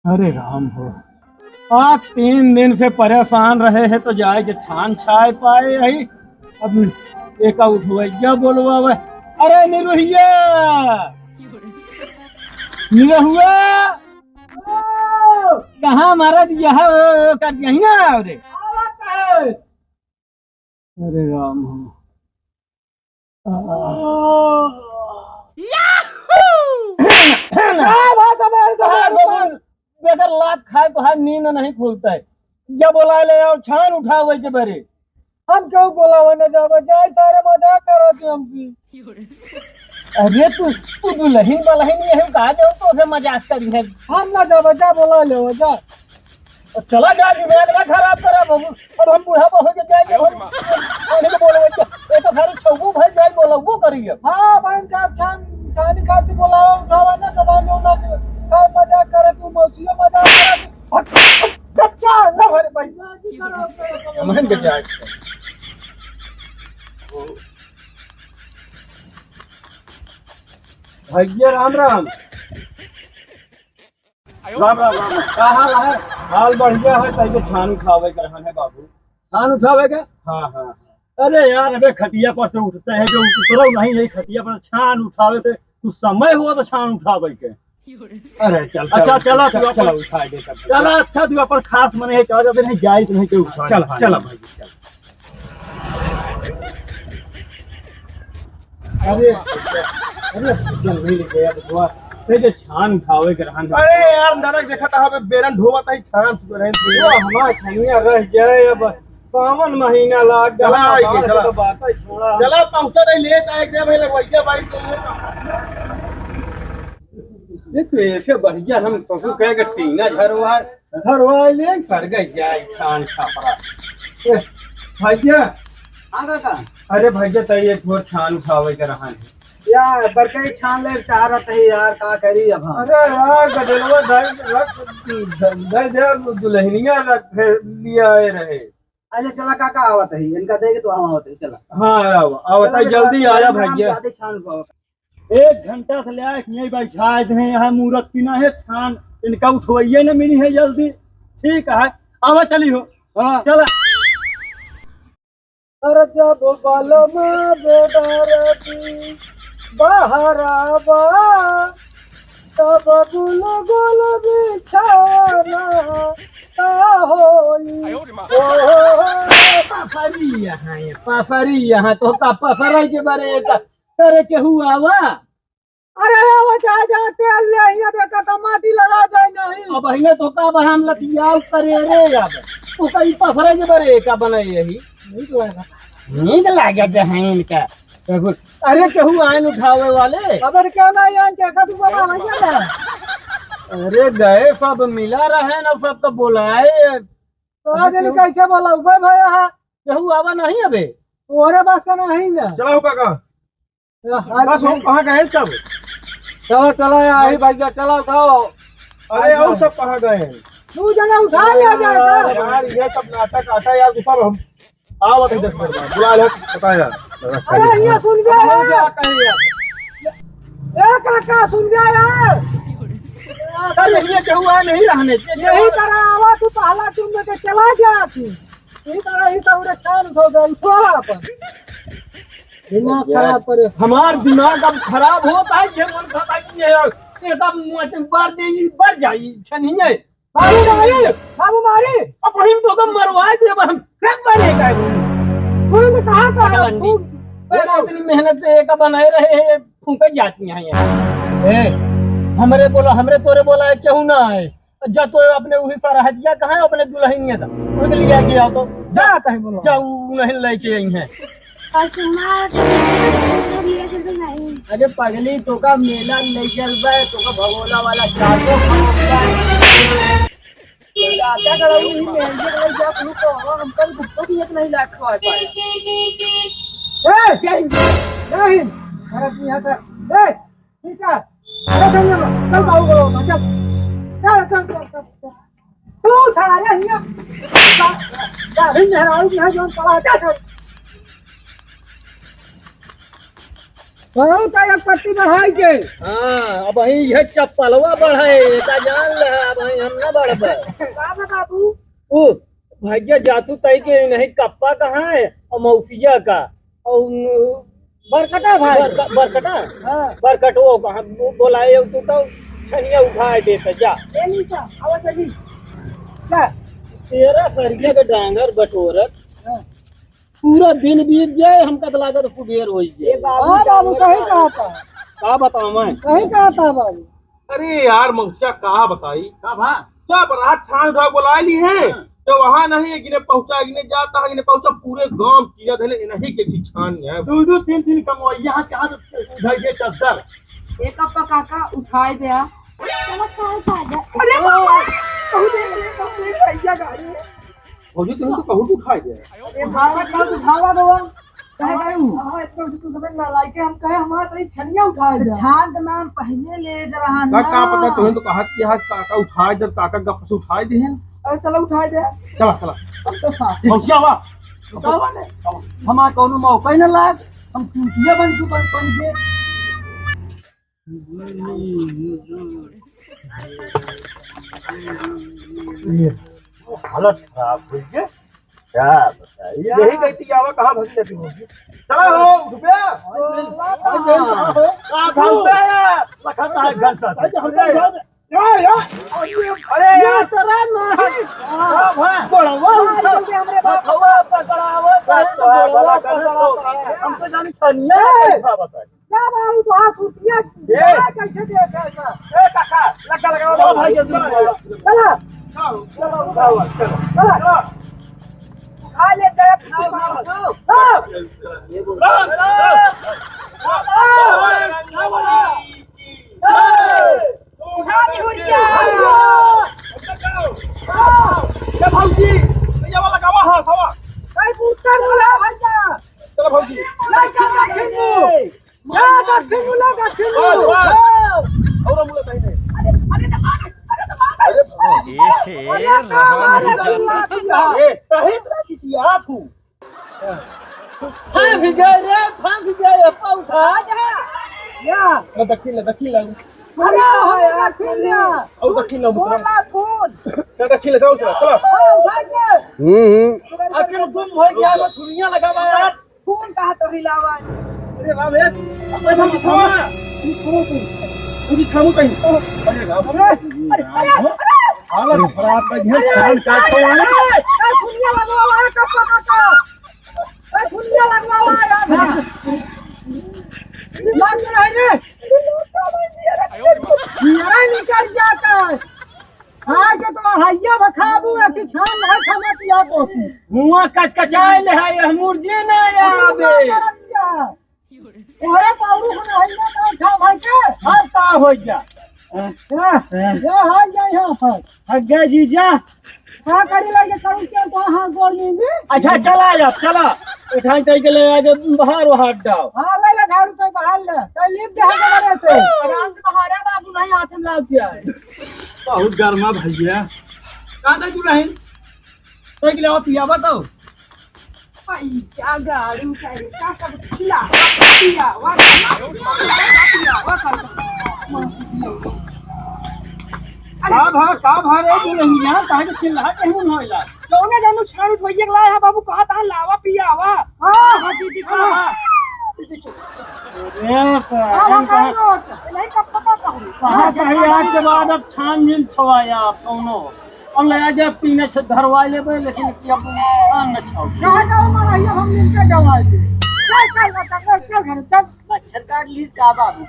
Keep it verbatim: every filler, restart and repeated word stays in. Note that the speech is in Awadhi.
अरे राम हो, आज तीन दिन से परेशान रहे हैं तो जाए के छान छाए पाए यही। अब एका उठवैया बोलवावे, अरे निरहुआ, निरहुआ, ओ, कहाँ मारा दिया है? ओ, ओ, कर दिया ही ना रे। अरे राम हो। आ। याहू! का भाषा में ऐसा आ, बाबू, बेगर लात खाए तो है, नींद नहीं खुलता है। जब बोला ले आओ, छान उठाओ वही के बरे। हम क्यों बोलावे न जावे? जाए सारे मजाक करत है हमसे। अरे तू, तू दुलहिन बलहिन ये है, कहा जाओ तो से मजाक करी है। हम ना जावे, जा बोला ले, जा। अब चला जा, दिमाग ना खराब करा बाबू। अब हम बुढ़ा हो के जाएंगे, हम उन्हीं को बोलो, ये तो सारे छौगू भाई जाए बोलो, वो करिए। हाँ, बहन का छान, छानी खाती बोलाओ, उठावा ना, दबा लो ना, कर मजाक करे तू, मौसियो मजाक करे तू। हट, हट, हट, क्या है? ना हमारे भाई। हमहन के जाए। भैया राम राम। राम राम, राम राम। का हाल है? हाल बढ़िया है, तैके छान उठावे के रहन है बाबू। छान उठावे के? हाँ, हाँ। अरे यार, अबे खटिया पर से उठते हैं जो उतरो नहीं है खटिया पर, छान उठावे के कुछ समय हुआ तो छान उठावे के। अरे चल, अच्छा, चल, चला तू चल, अपन, चला उठा दे तब। चला, अच्छा, तू अपन खास मने है, चला जाते नहीं, जाए तो नहीं, कोई उठा चला, नहीं। चला भाई, चला। अरे, अरे, जल्दी ले गया बबुआ। ते जे छान उठावे के रहन। अरे यार, नरक देखा था, हमें बेरन ढोवा था, छान चुके रहे थे। वो हमार छनिया रह जाए, अब सावन महीना लाग गया, चला, आइए, बाहर चला। तो बात है, छोड़ा। चला, पहुंचा नहीं, ले जाए, एक भाई लगवाइए, भाई, तो ये तो ऐसे बढ़िया हम ससुर कहे के टीना झरवा, झरवा ले, सर गई जाए, छान छापरा। ए, भैया। हाँ, काका। अरे भैया, तै एक ठो छान उठावे के रहन है। यार, बड़कई छान ले चाह रहा है यार, का करी अब हम? अरे यार, गदेलवा दे, रख, दे दे, दुल्हनिया रख, लिया आए रहे। अच्छा, चला काका, आवत है, इनका देके तो हम आवत है, चला। हाँ, आवा, आवत चला, है, जल्दी चला, आया चला, भैया। ज्यादा छान पाओ। एक घंटा से ले आए, यहीं बैठा है, इतने यहाँ मूरत पीना है, छान इनका उठवइये न मिली है जल्दी। ठीक है, आवा चली हो। हाँ। चला। अरे जब बलमा बेदरदी बहरावा, तब गुल गुल बिछाना का होई। ओ, पसरी यहाँ है, पसरी यहाँ तो का पसराई के बारे का अरे केहू आवा। अरे आवा, जा, जा, तेल ले आई, अब एका तो माटी लगा दे नहीं। अब अहिने तो का बहान लतियाल करे रे अब। तू कहीं पसरे के बरे का बनाई यही। नीक लागत। नीक लागत है इनका। अरे केहू आइन उठावे वाले। अब अरे क्या ना आइन के का तू बना भैया ना। अरे गए सब मिला रहे ना, सब तो बोलाए। तो आज कैसे बोला उबे भैया है। केहू आवा नहीं अबे। तोहरे बस का नहीं ना। चलाओ काका। बस, हम कहाँ गए सब? चलो, चलो यार, आई भैया, चलो, चलो। अरे, आओ, सब कहाँ गए हैं? तू जना उठा ले, आ जाए, यार, यार, ये सब नाटक आता है यार, ऊपर हम आवत है दस मिनट बाद, बुला ले, पता है यार। अरे, ये सुन बे, हम यार। जाते हैं यार। ए, काका, सुन बे, यार। अरे, ये क्या हुआ, नहीं रहने के। यही तरह आवा, तू पहला तुम में के चला जा तू। यही तरह ही सब रे छान हो गए, उठवा अपन। दिमाग खराब करे। हमार दिमाग अब खराब होता है, ये मन खाता कि ये एकदम मोटे बढ़ जाई, बढ़ जाई, छनिए। बाबू मारी, बाबू मारी। अब हम तो कम मरवा दे, अब हम रख बने का है। तूने कहा था, पगलंडी। तू पैसा इतनी मेहनत से एक बनाए रहे हैं, फूंक जाती हैं ये। ए, हमरे बोला, हमरे तोरे बोला है, क्यों ना आए? जा तो अपने वही सरहजिया कहाँ है, अपने दुल्हनिया का, उनके लिए आके आओ तो। जा, कहीं बोलो। जा, उ नहीं लेके आई हैं। और तुम्हारा तो मेला तो नहीं। अरे पगली, तोका मेला ले चलबे, तोका भगोला वाला चाटो खाओ। राजा का लोग नहीं मेहनत नहीं जा, तू तो हमको भी गुप्तो भी एक नहीं लाख खवा पाया। ए, जय हिंद। जय हिंद। भारत यहाँ का। ए, ठीक है। चल, चल, चल, चल, बाबू, बाबू, चल। चल, चल, चल, चल, चल। तू सारे हिया। दा-, दाढ़ी मेहरारू जो है, जो पड़ा, चल, चल। बहुत है एक पत्ती बढ़ाई के। हाँ, अबहीं यह चप्पलवा बढ़े, एका जान ले, अबहीं हम ना बढ़बे। का बा बाबू? उ भैया जातू तई के नहीं कप्पा कहाँ है और मौसिया का और बरकटा भाई। बरक-, बरकटा? हाँ। बरकटो कहाँ? बो-, बोलाए हो तू तो छनिया उठाए देते, जा। ए निशा, आवा जल्दी। जा। तेरा करिया के डांगर बटोरत। हाँ। पूरा दिन बीत जाए, हमका तो लागत सुबेर होई जाए। ए बाबू, हाँ बाबू, सही कहा था। का बताऊं मैं? सही कहा था बाबू। अरे यार मौसिया, का बताई? का भा? सब रात छान उठा बोला ली है। हाँ। तो वहाँ नहीं, इगने पहुँचा, इगने जाता है, इगने पहुँचा, पूरे गांव किया धले, इन्हीं के चीज छान है। दो दो तीन तीन कमवैया, कहाँ से उठाई दे चद्दर? एक अप्पा काका उठाए दे आ। चलो, उठाए दे। अरे बाबा, कहूँ दे, कहूँ दे, भैया गाड़ी। भौजी, तुम तो कहूँ उठाए दे। अरे बाबा, कहूँ उठावा दो। काहे गए हूँ? हाँ, इतना तो तुम्हें ना लाइके हम कहे, हमारा तनी छनिया उठाए तो दे। छान के नाम पहले ले के रहा का, ना। का पता, तुहें तो कहा कि यहाँ काका उठाए दे, काका गप से उठाए दे हैं। अरे चलो उठाए दे। चला, चला। अब तो साफ। मौसिया बा। का बा ने? हमार कौनो मौका ही ना लाग, हम चूतिया बन चुका, बन के। ये हालत खराब हो गई। क्या बताई? यही कहती आवा, कहाँ भगी रहती होगी? चला हो, उठ बे। का घंटा है? लखा का घंटा? अरे, हम तो अरे यार। अरे यार, तेरा नहीं। हाँ, हाँ। बड़वा उठा। हथवा पकड़ावत है, तो बड़वा पकड़ावत है। हम तो जानी छनिया है, क्या बताई? क्या बाबू, तो हाथ उठिया, ए! क्या कैसे देख रहा है? ए, काका, लगा, लगा, चलो भाई, जल्दी चलो। चलो। चलो, चलो, चलो, चलो। चलो। उठा ले, चाहे तू खाओ, खाओ, खाओ। खाओ। उठा दी हुरिया। ए भौजी, भैया वाला गावा है, खावा। भाई, उठा बोला भैया। चलो भौजी। ले चल, रख दे। या दक्षिण मुला, दक्षिण मुला। बस, बस। और मुला कहीं नहीं। अरे, अरे, दबा दे, अरे, दबा दे। अरे, ए, हे, अरे, रहा नहीं अरे, जाता। अरे, ए, कहीं इतना चिचियात हूँ। फंस गए रे, फंस गए, अप्पा उठा। आ जा। या। ना दक्षिण ले, दक्षिण ले। अरे, अरे, दक्षिण ले। और दक्षिण ले, बोला कौन? ना दक्षिण ले, जाओ, चलो, चलो। हाँ, उठा के। हम्म, हम्म। अरे, गुम हो गया, मैं दुनिया लगा हुआ है यार। खून कहाँ तो हिलावा? अरे राम, ए, अरे हम खावा। तू खामो कहीं। अरे राम। अरे, अरे, अरे, अरे। हालत खराब कर दिया, अरे, छान का अरे, छुआ। अरे, अरे, दुनिया लगवा हुआ है, कब पका का? अरे, दुनिया लगवा हुआ है यार। लग नहीं रे। मेरा निकल जाता है। खा के तो हइया बखाबू, एक छान नहीं खाना पिया तो। मुआ कचकचाए ले है, यह मुर्गी ना आवे। अरे पाउरू को हइया तो खा भाई के। अब का हो गया? हाँ, ये हो गया यहाँ पर। हग गया जीजा। का करी लगे करू के तो हाँ गोड़ में जी। अच्छा चला जा, चला। उठाई तई के ले आके बाहर वहां डाओ। हाँ, ले ले झाड़ू तो बाहर ले। तो लीप दे हमारे से। आराम से बाहर आ बाबू, नहीं हाथ में लग जाए। बहुत गर्मा भैया। कहाँ तक तू रहे? तो के लिए और पियावा तो। पैसा गाड़ू का, का सब खिला, पियावा, पियावा, पियावा, पियावा। का भा, का भा रे दुल्हनिया, काहे के चिल्लात है मुन होइला? जौने जानू छान उठवैया के लाए है बाबू, कहा तहा लावा पियावा। हाँ। हाँ, दीदी, का बा? ए, हाँ, साहब, हाँ, कहाँ, नहीं, कब पता कहूँ। कहाँ से ही आज के बाद अब छान जिन छुआया आप कौनो। हम ले आके पीने से धरवा लेबे, लेकिन कि अब छान न छुआओ। कहाँ जाओ मारा, ये हम इनके गवाए दे। चल, चल, चल, चल, चल, घर, चल। मच्छर काट लीस का बाबू।